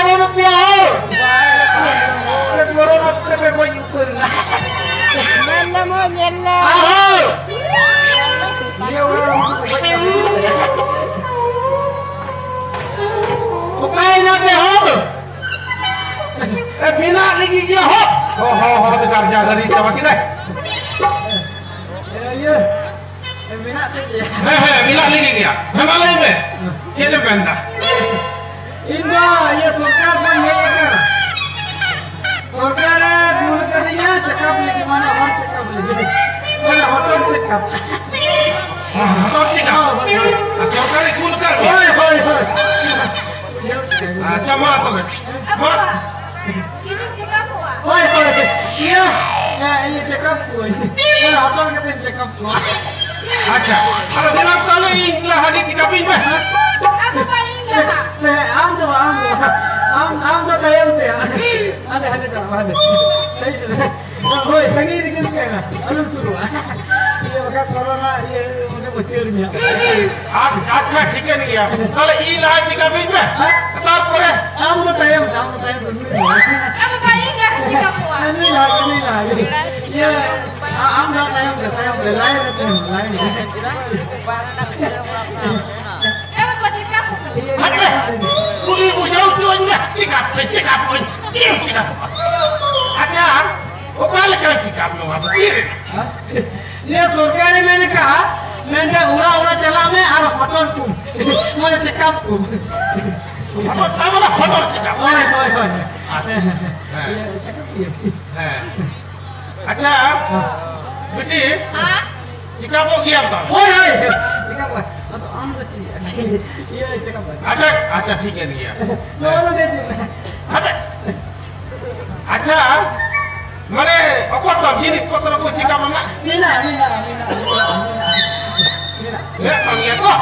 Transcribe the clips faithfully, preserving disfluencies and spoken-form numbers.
ᱵᱟᱹᱱᱩᱜ ᱯᱮᱭᱟ ᱦᱚᱲ᱾ ᱠᱚᱨᱳᱱᱟ ᱛᱮᱯᱮ ᱜᱚᱡ ᱩᱛᱟᱹᱨ ᱮᱱᱟ᱾ ᱧᱮᱞ ᱞᱮᱢ, ᱧᱮᱞ ᱞᱮᱢ᱾ ᱟᱨ ᱦᱚᱲ᱾ ᱱᱤᱭᱟᱹ ᱚᱲᱟᱜ ᱨᱮ ᱢᱟᱠᱚ ᱜᱚᱡ ᱪᱟᱵᱟ ᱠᱮᱫᱟ᱾ ᱚᱠᱟᱭᱮᱱᱟ ᱯᱮ ᱦᱚᱲ? ᱮ, ᱢᱮᱱᱟᱜ ᱞᱟᱹᱜᱤᱫ ᱜᱮᱭᱟ ᱦᱚᱲ᱾ ᱦᱚ, ᱦᱚ, ᱦᱚ, ᱵᱮᱠᱟᱨ ᱡᱟ ᱥᱟᱹᱨᱤ ᱪᱟᱵᱟ ᱠᱮᱫᱟᱭ᱾ ᱤᱭᱟᱹ, ᱢᱮᱱᱟᱜ ᱛᱮ ᱜᱮ᱾ ᱦᱮᱸ, ᱦᱮᱸ, ᱢᱮᱱᱟᱜ ᱞᱤᱧ ᱜᱮᱭᱟ᱾ ᱦᱮᱸ, ᱢᱟ ᱞᱟᱹᱭ ᱢᱮ᱾ ᱪᱮᱫ ᱮᱢ ᱢᱮᱱᱫᱟ? ᱤᱧ ᱫᱚ ᱤᱭᱟᱹ ᱥᱚᱨᱠᱟᱨ ᱠᱷᱚᱱ ᱦᱮᱡ ᱟᱠᱟᱱᱟ᱾ ᱥᱚᱨᱠᱟᱨᱮ ᱠᱩᱞ ᱠᱟᱫᱤᱧᱟ checkup ᱞᱟᱹᱜᱤᱫ, ᱢᱟᱱᱮ ᱦᱚᱲ checkup ᱞᱟᱹᱜᱤᱫ᱾ ᱢᱟᱱᱮ ᱦᱚᱴᱚᱜ checkup᱾ ᱦᱚᱴᱚᱜ checkup? ᱦᱳᱭ, ᱦᱳᱭ᱾ ᱟᱨ ᱥᱚᱨᱠᱟᱨᱮ ᱠᱩᱞ ᱠᱟᱫ ᱢᱮᱭᱟ? ᱦᱳᱭ, ᱦᱳᱭ, ᱦᱳᱭ᱾ ᱟᱪᱪᱷᱟ, ᱢᱟ ᱛᱚᱵᱮ᱾ ᱢᱟ᱾ ᱦᱳᱭ, ᱦᱳᱭ᱾ ᱤᱭᱟᱹ, ᱤᱭᱟᱹ, ᱤᱭᱟᱹ, checkup ᱠᱚᱣᱟᱹᱧ᱾ ᱦᱳᱭ, ᱦᱟᱛᱟᱣ ᱠᱟᱛᱮᱧ checkup ᱠᱚᱣᱟ᱾ ᱟᱪᱪᱷᱟ, ᱟᱫᱚ ᱫᱮᱞᱟ ᱛᱟᱦᱞᱮ ᱤᱧ ᱞᱟᱦᱟ ᱜᱮ checkup ᱤᱧ ᱢᱮ᱾ ᱟᱢ ᱫᱚ ᱵᱟᱝ, ᱤᱧ ᱞᱟᱦᱟ᱾ ᱦᱮᱸ, ᱟᱢ ᱫᱚ ᱵᱟᱝ, ᱟᱢ ᱫᱚ ᱵᱟᱝ᱾ ᱟᱢ, ᱟᱢ ᱫᱚ ᱛᱟᱭᱚᱢ ᱛᱮ᱾ ᱦᱟᱸᱰᱮ, ᱦᱟᱸᱰᱮ ᱪᱟᱞᱟᱜ ᱢᱮ, ᱦᱟᱸᱰᱮ᱾ ᱥᱟᱭᱤᱰ ᱨᱮ᱾ ᱦᱳᱭ, ᱥᱟᱺᱜᱤᱧ ᱨᱮᱜᱮ ᱛᱟᱦᱮᱱᱟ, ᱟᱞᱚᱢ ᱥᱩᱨᱩᱜᱼᱟ᱾ ᱤᱭᱟᱹ, ᱵᱟᱠᱷᱟᱡ ᱠᱚᱨᱳᱱᱟ, ᱤᱭᱟᱹ, ᱚᱸᱰᱮ ᱯᱟᱹᱪᱟᱹᱨ ᱢᱮᱭᱟ᱾ ᱟᱪ-, ᱟᱪᱪᱷᱟ, ᱴᱷᱤᱠᱟᱹᱱ ᱜᱮᱭᱟ᱾ ᱛᱟᱦᱞᱮ ᱤᱧ ᱞᱟᱦᱟ checkup ᱤᱧ ᱢᱮ, ᱛᱟᱨᱯᱚᱨᱮ᱾ ᱟᱢ ᱫᱚ ᱛᱟᱭᱚᱢ, ᱟᱢ ᱫᱚ ᱛᱟᱭᱚᱢ, ᱱᱩᱭ ᱞᱟᱦᱟ᱾ ᱟᱢ ᱫᱚ ᱵᱟᱭ ᱤᱧ ᱞᱟᱦᱟ checkup ᱠᱚᱣᱟ᱾ ᱱᱩᱭ ᱞᱟᱦᱟ, ᱱᱩᱭ ᱞᱟᱦᱟ᱾ ᱤᱭᱟᱹ, ᱟ-, ᱟᱢ ᱫᱚ ᱛᱟᱭᱚᱢ ᱨᱮ, ᱛᱟᱭᱚᱢ ᱨᱮ, ᱞᱟᱭᱤᱱ ᱨᱮ ᱛᱟᱦᱮᱱ ᱢᱮ, ᱞᱟᱭᱤᱱ ᱨᱮ᱾ ᱟᱢ ᱫᱚ checkup ᱠᱚᱣᱟ᱾ ᱦᱟᱯᱮ, ᱠᱩᱞᱤ ᱵᱩᱡᱷᱟᱹᱣ ᱦᱚᱪᱚᱧ ᱢᱮ, checkup ᱠᱚᱣᱟᱧ, checkup ᱠᱚᱣᱟᱧ, ᱪᱮᱫ ᱮᱢ checkup ᱠᱚᱣᱟ? ᱟᱪᱪᱷᱟ, ᱚᱠᱟ ᱞᱮᱠᱟ checkup ᱱᱚᱣᱟ ᱫᱚ? ᱪᱮᱫ ᱨᱮᱱᱟᱜ? ᱤᱭᱟᱹ ᱥᱚᱨᱠᱟᱨᱮ ᱢᱮᱱ ᱠᱟᱜᱼᱟ, ᱢᱮᱱᱫᱟ ᱚᱲᱟᱜ ᱚᱲᱟᱜ ᱪᱟᱞᱟᱜ ᱢᱮ ᱟᱨ ᱦᱚᱴᱚᱨ ᱠᱚᱢ᱾ ᱢᱟᱱᱮ checkup ᱠᱚᱢ᱾ ᱦᱚᱴᱚᱨ, ᱛᱟᱨ ᱢᱟᱱᱮ ᱦᱚᱴᱚᱨ checkup᱾ ᱦᱳᱭ, ᱦᱳᱭ, ᱦᱳᱭ᱾ ᱟᱪᱪᱷᱟ᱾ ᱦᱮᱸ᱾ ᱦᱮᱸ᱾ ᱟᱪᱪᱷᱟ, ᱵᱤᱴᱤ, ᱦᱮᱸ? checkup ᱚᱜ ᱜᱮᱭᱟᱢ ᱛᱚ? ᱦᱳᱭ, ᱦᱳᱭ᱾ Checkup ᱚᱜ᱾ ᱟᱫᱚ ᱟᱢ ᱫᱚ ᱪᱮᱫ? ᱤᱭᱟᱹ, checkup ᱚᱜ᱾ ᱟᱪᱪᱷᱟ, ᱟᱪᱪᱷᱟ, ᱴᱷᱤᱠ ᱠᱟᱱ ᱜᱮᱭᱟ᱾ ᱱᱚᱣᱟ ᱫᱚ ᱪᱮᱫ? ᱦᱟᱯᱮ᱾ ᱟᱪᱪᱷᱟ, ᱢᱟᱱᱮ ᱚᱠᱚᱭ ᱠᱚ ᱡᱤᱱᱤᱥ ᱯᱚᱛᱨᱚ ᱠᱚ ᱪᱮᱠᱟ ᱢᱮᱱᱟᱜ? ᱢᱮᱱᱟᱜᱼᱟ, ᱢᱮᱱᱟᱜᱼᱟ, ᱢᱮᱱᱟᱜᱼᱟ, ᱢᱮᱱᱟᱜᱼᱟ, ᱢᱮᱱᱟᱜᱼᱟ᱾ ᱢᱮᱱᱟᱜ ᱛᱟᱢ ᱜᱮᱭᱟ ᱛᱚ?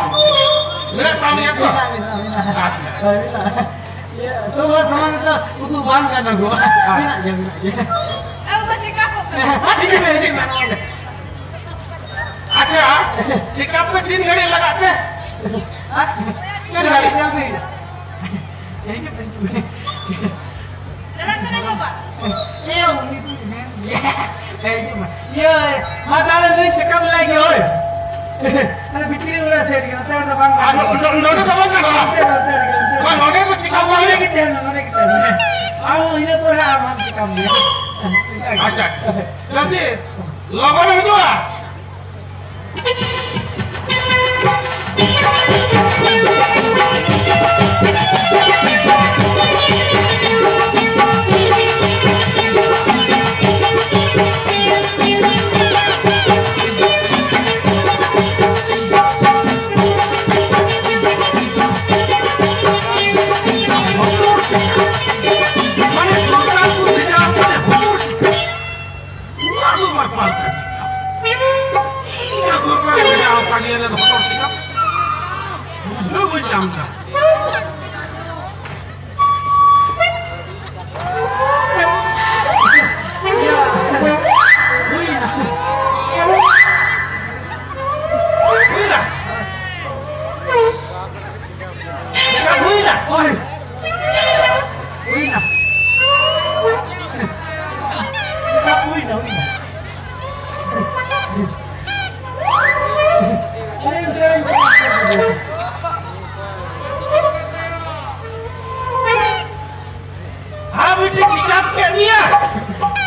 ᱢᱮᱱᱟᱜ ᱛᱟᱢ ᱜᱮᱭᱟ ᱛᱚ? ᱢᱮᱱᱟᱜᱼᱟ, ᱢᱮᱱᱟᱜᱼᱟ, ᱢᱮᱱᱟᱜᱼᱟ᱾ ᱟᱪᱪᱷᱟ᱾ ᱦᱳᱭ, ᱢᱮᱱᱟᱜᱼᱟ᱾ ᱤᱭᱟᱹ, ᱛᱚ, ᱱᱚᱣᱟ ᱥᱟᱢᱟᱱ ᱫᱚ ᱩᱫᱩᱜ ᱵᱟᱝ ᱜᱟᱱᱚᱜᱚᱜᱼᱟ᱾ ᱢᱮᱱᱟᱜ ᱜᱮᱭᱟ, ᱢᱮᱱᱟᱜ ᱜᱮᱭᱟ᱾ ᱟᱵᱚ ᱪᱮᱠᱟ ᱠᱚ ᱠᱟᱱᱟ? ᱦᱤᱡᱩᱜ ᱢᱮ, ᱦᱤᱡᱩᱜ ᱢᱮ, ᱱᱚᱣᱟ ᱜᱮ᱾ ᱟᱪᱪᱷᱟ, ᱪᱮᱠᱟᱯ ᱨᱮ ᱛᱤᱱ ᱜᱷᱟᱹᱲᱤᱡ ᱞᱟᱜᱟᱜ ᱛᱮ? ᱦᱮᱸ? ᱛᱤᱱ ᱜᱷᱟᱹᱲᱤᱡ? ᱪᱟᱞᱟᱜ ᱠᱟᱱᱟ ᱵᱟᱵᱟ᱾ ᱮ, ᱩᱱᱤ ᱫᱚ ᱢᱮᱱ ᱜᱮᱭᱟ᱾ ᱮ, ᱤᱭᱟᱹ ᱢᱟ᱾ ᱤᱭᱟᱹ, ᱢᱟ ᱛᱟᱦᱞᱮ ᱱᱩᱭ ᱪᱮᱠᱟᱯ ᱞᱟᱹᱭ ᱜᱮ, ᱦᱳᱭ᱾ ᱟᱨ ᱵᱷᱤᱛᱨᱤ ᱨᱮ ᱥᱮᱴ ᱜᱮ, ᱱᱚᱛᱮ ᱫᱚ ᱵᱟᱝ ᱟᱨ ᱜᱟᱱᱚᱜᱼᱟ᱾ ᱱᱚᱰᱮ, ᱱᱚᱰᱮ ᱫᱚ ᱵᱟᱝ ᱜᱟᱱᱚᱜᱼᱟ᱾ ᱱᱚᱛᱮ, ᱱᱚᱛᱮ ᱨᱮᱜᱮ, ᱱᱚᱛᱮ ᱨᱮᱜᱮ᱾ ᱵᱟᱝ, ᱱᱚᱰᱮ ᱫᱚ ᱪᱮᱠᱟᱯ ᱵᱟᱝ ᱱᱚᱰᱮ ᱦᱩᱭᱩᱜᱼᱟ᱾ ᱜᱮ ᱛᱟᱦᱮᱱᱟ, ᱱᱚᱰᱮ ᱜᱮ ᱛᱟᱦᱮᱱᱟ᱾ ᱟᱢ ᱤᱱᱟᱹ ᱯᱚᱨᱮ ᱟᱢ ᱪᱮᱠᱟᱯ ᱦᱩᱭᱩᱜᱼᱟ᱾ ᱟᱪᱪᱷᱟ᱾ ᱡᱟᱹᱥᱛᱤ ᱞᱚᱜᱚᱱ ᱦᱤᱡᱩᱜᱼᱟ᱾ ᱱᱚᱣᱟ ᱫᱚ ᱵᱟᱠᱚ ᱟᱞᱠᱟ ᱪᱮᱫ ᱠᱟᱱᱟ? ᱤᱧᱟᱹᱜ ᱫᱚᱨᱠᱟᱨ ᱨᱮ ᱢᱮᱱᱟᱜᱼᱟ, ᱚᱠᱟ ᱱᱤᱭᱟᱹ ᱨᱮ ᱦᱚᱴᱚᱨ ᱪᱮᱫ ᱠᱟᱱᱟ? ᱵᱩᱡᱷᱟᱹᱣ ᱵᱟᱹᱧ ᱧᱟᱢ ᱮᱫᱟ᱾ ᱦᱩᱭᱱᱟ᱾ ᱦᱩᱭᱱᱟ᱾ ᱦᱩᱭᱱᱟ᱾ ᱦᱩᱭᱱᱟ᱾ ᱦᱩᱭᱱᱟ, ᱦᱩᱭᱱᱟ᱾ ᱦᱮᱸ, ᱵᱤᱴᱤ, ᱪᱮᱠᱟᱯ ᱠᱮᱫ ᱢᱮᱭᱟ?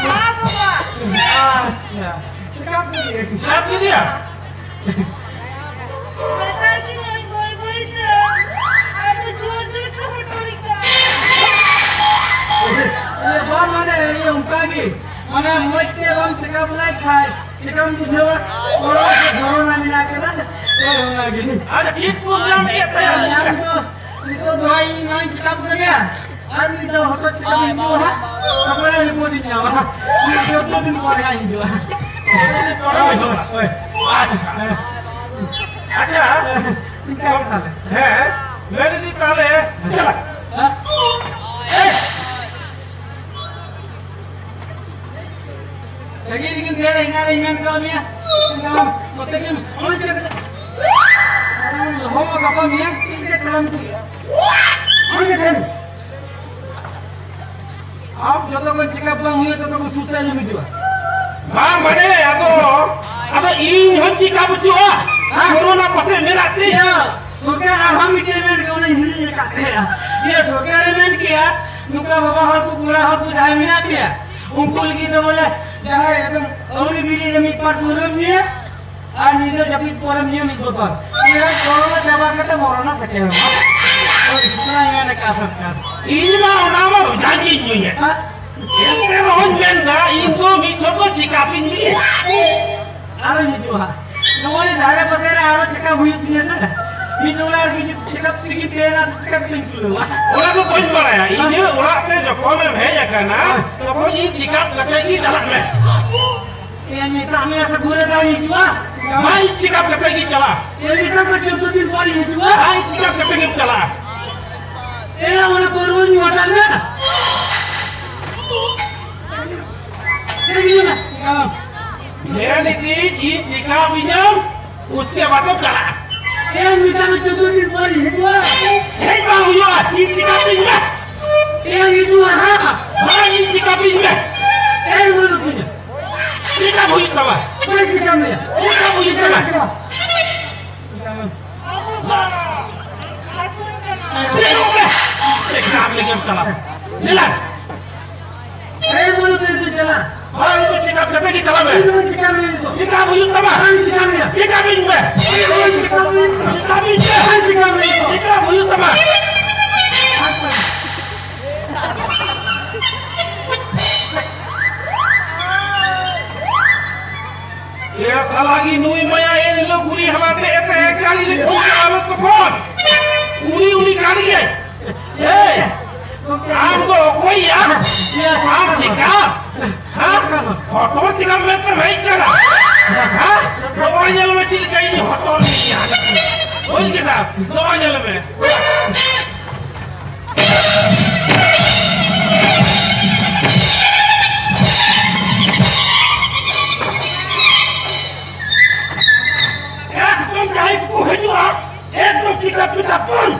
ᱦᱮᱸ, ᱵᱟᱵᱟ᱾ ᱟᱪᱪᱷᱟ, ᱪᱮᱠᱟᱯ ᱠᱮᱫ ᱢᱮᱭᱟ? ᱪᱮᱠᱟᱯ ᱠᱮᱫ ᱢᱮᱭᱟ? ᱢᱮᱛᱟ ᱫᱤᱧᱟᱹᱧ ᱵᱟᱹᱭ ᱵᱟᱹᱭ ᱛᱮ, ᱟᱫᱚ ᱡᱳᱨ ᱡᱳᱨ ᱛᱮ ᱦᱚᱴᱚᱨᱤ ᱠᱟᱱᱟ᱾ ᱵᱟᱝ, ᱢᱟᱱᱮ, ᱤᱭᱟᱹ, ᱚᱱᱠᱟ ᱜᱮ, ᱢᱟᱱᱮ, ᱢᱚᱡᱽ ᱛᱮ ᱵᱟᱢ ᱪᱮᱠᱟᱯ ᱞᱮᱠᱷᱟᱱ ᱪᱮᱠᱟᱢ ᱵᱩᱡᱷᱟᱹᱣᱟ? ᱚᱱᱟ ᱜᱮ ᱫᱷᱚᱨᱚᱱᱟ ᱢᱮᱱᱟᱜ ᱠᱟᱫᱟ᱾ ᱦᱳᱭ, ᱚᱱᱟ ᱜᱮ᱾ ᱟᱨ ᱪᱮᱫ ᱠᱚ ᱧᱟᱢ ᱠᱮᱫ ᱛᱟᱭᱟ? ᱧᱟᱢ ᱫᱚ ᱱᱤᱛᱚᱜ ᱫᱚ ᱦᱟᱸᱜ ᱤᱧ ᱱᱚᱣᱟᱧ ᱪᱮᱠᱟᱯ ᱠᱟᱱᱟ᱾ ᱟᱨ ᱢᱤᱫ ᱫᱷᱟᱣ ᱦᱚᱴᱚᱨ ᱪᱮᱠᱟᱯ ᱤᱧ ᱦᱤᱡᱩᱜᱼᱟ ᱦᱟᱸᱜ᱾ ᱛᱟᱨᱯᱚᱨᱮ ᱨᱤᱯᱳᱨᱴ ᱤᱧ ᱧᱟᱢᱟ ᱦᱟᱸᱜ᱾ ᱢᱤᱫ ᱡᱚᱛᱚ ᱫᱤᱱ ᱯᱚᱨᱮ ᱦᱟᱸᱜ ᱤᱧ ᱦᱤᱡᱩᱜᱼᱟ᱾ ᱦᱳᱭ, ᱦᱳᱭ, ᱦᱳᱭ᱾ ᱟᱪᱪᱷᱟ᱾ ᱟᱪᱪᱷᱟ᱾ ᱪᱤᱠᱟᱹ ᱛᱟᱦᱞᱮ? ᱦᱮᱸ, ᱢᱮᱱ ᱫᱟᱹᱧ ᱛᱟᱦᱞᱮ, ᱪᱟᱞᱟᱜ᱾ ᱦᱮᱸ? ᱮᱭ! ᱞᱟᱹᱜᱤᱫ ᱨᱮᱜᱮᱢ ᱫᱟᱹᱲᱟ, ᱮᱱᱟᱝ ᱨᱮᱧ ᱢᱮᱱ ᱠᱟᱣᱟᱫ ᱢᱮᱭᱟ᱾ ᱮᱱᱟᱝ ᱠᱚᱛᱮ ᱜᱮᱢ ᱦᱚᱦᱚ ᱜᱟᱯᱟ ᱢᱮᱭᱟᱝ ᱪᱮᱫ ᱞᱮᱠᱟ ᱛᱟᱲᱟᱢ ᱤᱫᱤᱭᱟ? ᱟᱢ ᱡᱚᱛᱚ ᱠᱷᱚᱱ ᱪᱮᱠᱟᱯ ᱵᱟᱝ ᱦᱩᱭᱩᱜᱼᱟ, ᱛᱚᱛᱚ ᱠᱷᱚᱱ ᱥᱩᱥᱛᱷ ᱟᱞᱚᱢ ᱦᱤᱡᱩᱜᱼᱟ᱾ ᱵᱟᱝ ᱢᱟᱱᱮ, ᱟᱫᱚ, ᱟᱫᱚ ᱤᱧ ᱦᱚᱸ ᱪᱮᱠᱟᱯ ᱦᱚᱪᱚᱜᱼᱟ᱾ ᱦᱮᱸ? ᱠᱳᱨᱳᱱᱟ ᱯᱟᱥᱮᱡ ᱢᱮᱱᱟᱜ ᱛᱤᱧ᱾ ᱤᱭᱟᱹ, ᱥᱚᱨᱠᱟᱨ ᱟᱨᱦᱚᱸ ᱢᱤᱫᱴᱮᱱ ᱢᱮᱱ ᱠᱮᱫᱟ, ᱚᱱᱟᱧ ᱦᱤᱲᱤᱧ ᱟᱠᱟᱫ ᱛᱟᱦᱮᱸᱜᱼᱟ᱾ ᱤᱭᱟᱹ, ᱥᱚᱨᱠᱟᱨᱮ ᱢᱮᱱ ᱠᱮᱜᱼᱟ, ᱱᱚᱝᱠᱟ ᱵᱟᱵᱟ ᱦᱚᱲ ᱠᱚ, ᱠᱚᱲᱟ ᱦᱚᱲ ᱠᱚ ᱡᱟᱦᱟᱸᱭ ᱢᱮᱱᱟᱜ ᱯᱮᱭᱟ, ᱩᱱᱠᱩ ᱞᱟᱹᱜᱤᱫ ᱫᱚ ᱵᱚᱞᱮ ᱡᱟᱦᱟᱸᱭ ᱮᱠᱫᱚᱢ ᱟᱹᱣᱨᱤ ᱵᱤᱞᱤ ᱨᱮ ᱢᱤᱫ ᱯᱟᱴ ᱯᱟᱹᱣᱨᱟᱹᱢ ᱧᱩᱭᱟ, ᱟᱨ ᱧᱤᱫᱟᱹ ᱡᱟᱹᱯᱤᱫ ᱯᱚᱨᱮ ᱱᱤᱭᱚᱢ ᱢᱤᱫ ᱵᱚᱛᱚᱨ᱾ ᱤᱧ ᱨᱮᱱ ᱠᱚᱨᱳᱱᱟ ᱪᱟᱵᱟ ᱠᱟᱛᱮ ᱢᱚᱨᱚᱱᱟ ᱥᱮᱴᱮᱨᱚᱜᱼᱟ᱾ ᱦᱳᱭ, ᱚᱱᱟ ᱢᱮᱱ ᱟᱠᱟᱫ ᱥᱚᱨᱠᱟᱨ᱾ ᱤᱧ ᱢᱟ ᱚᱱᱟ ᱢᱟ ᱨᱳᱡᱟ ᱜᱤᱧ ᱧᱩᱭᱮᱫ᱾ ᱦᱮᱸ? ᱮᱱᱛᱮ ᱨᱮᱦᱚᱸᱧ ᱢᱮᱱᱫᱟ, ᱤᱧ ᱫᱚ ᱢᱤᱫ ᱪᱷᱚᱴ ᱫᱚ ᱪᱮᱠᱟᱯ ᱤᱧ ᱧᱩᱭᱟ᱾ ᱟᱨᱚᱧ ᱦᱤᱡᱩᱜᱼᱟ᱾ ᱱᱚᱜᱼᱚᱭ ᱫᱷᱟᱨᱮ ᱯᱟᱥᱮ ᱨᱮ ᱟᱨᱚ ᱪᱮᱠᱟᱯ ᱦᱩᱭᱩᱜ ᱛᱤᱧᱟᱹ ᱥᱮ? ᱢᱤᱫ ᱚᱲᱟᱜ ᱨᱮᱜᱮ ᱪᱮᱠᱟᱯ ᱛᱮᱜᱮ ᱯᱮ ᱞᱟᱠᱷ ᱪᱮᱠᱟᱯ ᱛᱤᱧ ᱠᱩᱞᱟᱹᱣᱟ᱾ ᱚᱱᱟ ᱫᱚ ᱵᱟᱹᱧ ᱵᱟᱲᱟᱭᱟ᱾ ᱤᱧᱟᱹᱜ ᱚᱲᱟᱜ ᱛᱮ ᱡᱚᱠᱷᱚᱱᱮᱢ ᱦᱮᱡ ᱟᱠᱟᱱᱟ, ᱛᱚᱠᱷᱚᱱ ᱤᱧ ᱪᱮᱠᱟᱯ ᱠᱟᱛᱮ ᱜᱮ ᱪᱟᱞᱟᱜ ᱢᱮ᱾ ᱮ, ᱢᱮᱛᱟᱜ ᱢᱮᱭᱟ ᱥᱮ ᱜᱷᱩᱨᱮ ᱫᱟᱣ ᱦᱤᱡᱩᱜᱼᱟ? ᱵᱟᱝ, ᱤᱧ ᱪᱮᱠᱟᱯ ᱠᱟᱛᱮ ᱜᱮ ᱪᱟᱞᱟᱜᱼᱟ᱾ ᱮ, ᱢᱮᱛᱟᱜ ᱢᱮ ᱪᱳᱫᱽᱫᱳ ᱫᱤᱱ ᱯᱚᱨ ᱦᱤᱡᱩᱜᱼᱟ? ᱵᱟᱝ, ᱤᱧ ᱪᱮᱠᱟᱯ ᱠᱟᱛᱮ ᱜᱮ ᱪᱟᱞᱟᱜᱼᱟ᱾ ᱮ, ᱚᱱᱟ ᱯᱟᱹᱣᱨᱟᱹ ᱧᱩ ᱦᱟᱛᱟᱲ ᱢᱮ᱾ ᱪᱮᱫ ᱤᱧ ᱢᱮᱱᱟ? ᱢᱮᱱ ᱠᱤᱫᱟᱹᱧ, ᱤᱧ ᱪᱮᱠᱟᱯ ᱤᱧᱟᱹᱢ, ᱩᱥᱠᱮ ᱵᱟᱫ ᱮᱢ ᱪᱟᱞᱟᱜᱼᱟ᱾ ᱮ, ᱢᱮᱛᱟᱜ ᱢᱮ ᱪᱳᱫᱽᱫᱳ ᱫᱤᱱ ᱯᱚᱨ ᱦᱤᱡᱩᱜᱼᱟ᱾ ᱦᱮᱡ ᱵᱟᱝ ᱦᱩᱭᱩᱜᱼᱟ, ᱤᱧ ᱪᱮᱠᱟᱯ ᱤᱧ ᱢᱮ᱾ ᱮ, ᱦᱤᱡᱩᱜᱼᱟ ᱦᱟᱸᱜ᱾ ᱵᱟᱝ, ᱤᱧ ᱪᱮᱠᱟᱯ ᱤᱧ ᱢᱮ᱾ ᱮ, ᱵᱟᱹᱱᱩᱜ ᱛᱤᱧᱟ᱾ ᱪᱮᱠᱟᱯ ᱦᱩᱭᱩᱜ ᱛᱟᱢᱟ᱾ ᱚᱠᱚᱭ ᱪᱮᱠᱟᱯ ᱢᱮᱭᱟ? ᱪᱮᱠᱟᱯ ᱦᱩᱭᱩᱜ ᱛᱟᱢᱟ᱾ ᱪᱮᱠᱟᱯ ᱢᱮ᱾ ᱪᱮᱠᱟᱯ ᱞᱟᱹᱜᱤᱫ ᱮᱢ ᱪᱟᱞᱟᱜᱼᱟ᱾ ᱫᱮᱞᱟ᱾ ᱮ, ᱵᱟᱹᱱᱩᱜ ᱛᱤᱧᱟ, ᱪᱟᱞᱟᱜ᱾ ᱦᱳᱭ, ᱤᱧ ᱫᱚ ᱪᱮᱠᱟᱯ ᱠᱟᱛᱮ ᱜᱮ ᱪᱟᱞᱟᱜ ᱢᱮ᱾ ᱤᱧ ᱫᱚ ᱪᱮᱠᱟᱯ ᱢᱮᱭᱟ᱾ ᱪᱮᱠᱟᱯ ᱦᱩᱭᱩᱜ ᱛᱟᱢᱟ᱾ ᱵᱟᱝ ᱪᱮᱠᱟᱯ ᱢᱮᱭᱟ᱾ ᱪᱮᱠᱟᱯ ᱤᱧ ᱢᱮ᱾ ᱤᱧ ᱫᱚ ᱪᱮᱠᱟᱯ ᱢᱮᱭᱟ᱾ ᱪᱮᱠᱟᱯ ᱤᱧ ᱢᱮ᱾ ᱵᱟᱝ ᱪᱮᱠᱟᱯ ᱢᱮᱭᱟ᱾ ᱪᱮᱠᱟᱯ ᱦᱩᱭᱩᱜ ᱛᱟᱢᱟ᱾ ᱮ ᱥᱟᱞᱟ ᱜᱮ ᱱᱩᱭ ᱢᱟᱭᱟ ᱮᱱ ᱦᱤᱞᱳᱜ ᱜᱩᱨᱤ ᱦᱟᱞᱟᱛᱮ ᱮᱴᱟᱜ ᱮᱴᱟᱜ ᱜᱟᱹᱲᱤ ᱨᱮ ᱠᱩᱞ ᱪᱟᱞᱟᱣ ᱞᱮᱱ ᱛᱚᱠᱷᱚᱱ᱾ ᱩᱱᱤ, ᱩᱱᱤ ᱠᱟᱱ ᱜᱮᱭᱟᱭ᱾ ᱮᱭ, ᱟᱢ ᱫᱚ ᱚᱠᱚᱭ ᱭᱟ? ᱟᱢ ᱪᱮᱠᱟ? ᱦᱮᱸ? ᱦᱚᱴᱚᱨ ᱪᱮᱠᱟ ᱢᱮᱱᱛᱮᱢ ᱦᱮᱡ ᱠᱟᱱᱟ? ᱦᱮᱸ? ᱱᱚᱜᱼᱚᱭ ᱧᱮᱞ ᱢᱮ ᱪᱮᱫ ᱞᱮᱠᱟ ᱤᱧ ᱦᱚᱴᱚᱨ ᱢᱮᱭᱟ᱾ ᱵᱩᱡᱽ ᱠᱮᱫᱟᱢ? ᱱᱚᱜᱼᱚᱭ ᱧᱮᱞ ᱢᱮ᱾ ᱮᱠᱫᱚᱢ ᱡᱟᱦᱟᱸᱭ ᱠᱚᱠᱚ ᱦᱤᱡᱩᱜᱼᱟ, ᱮᱠᱫᱚᱢ ᱪᱤᱠᱟ ᱯᱤᱴᱟ ᱯᱩᱱ᱾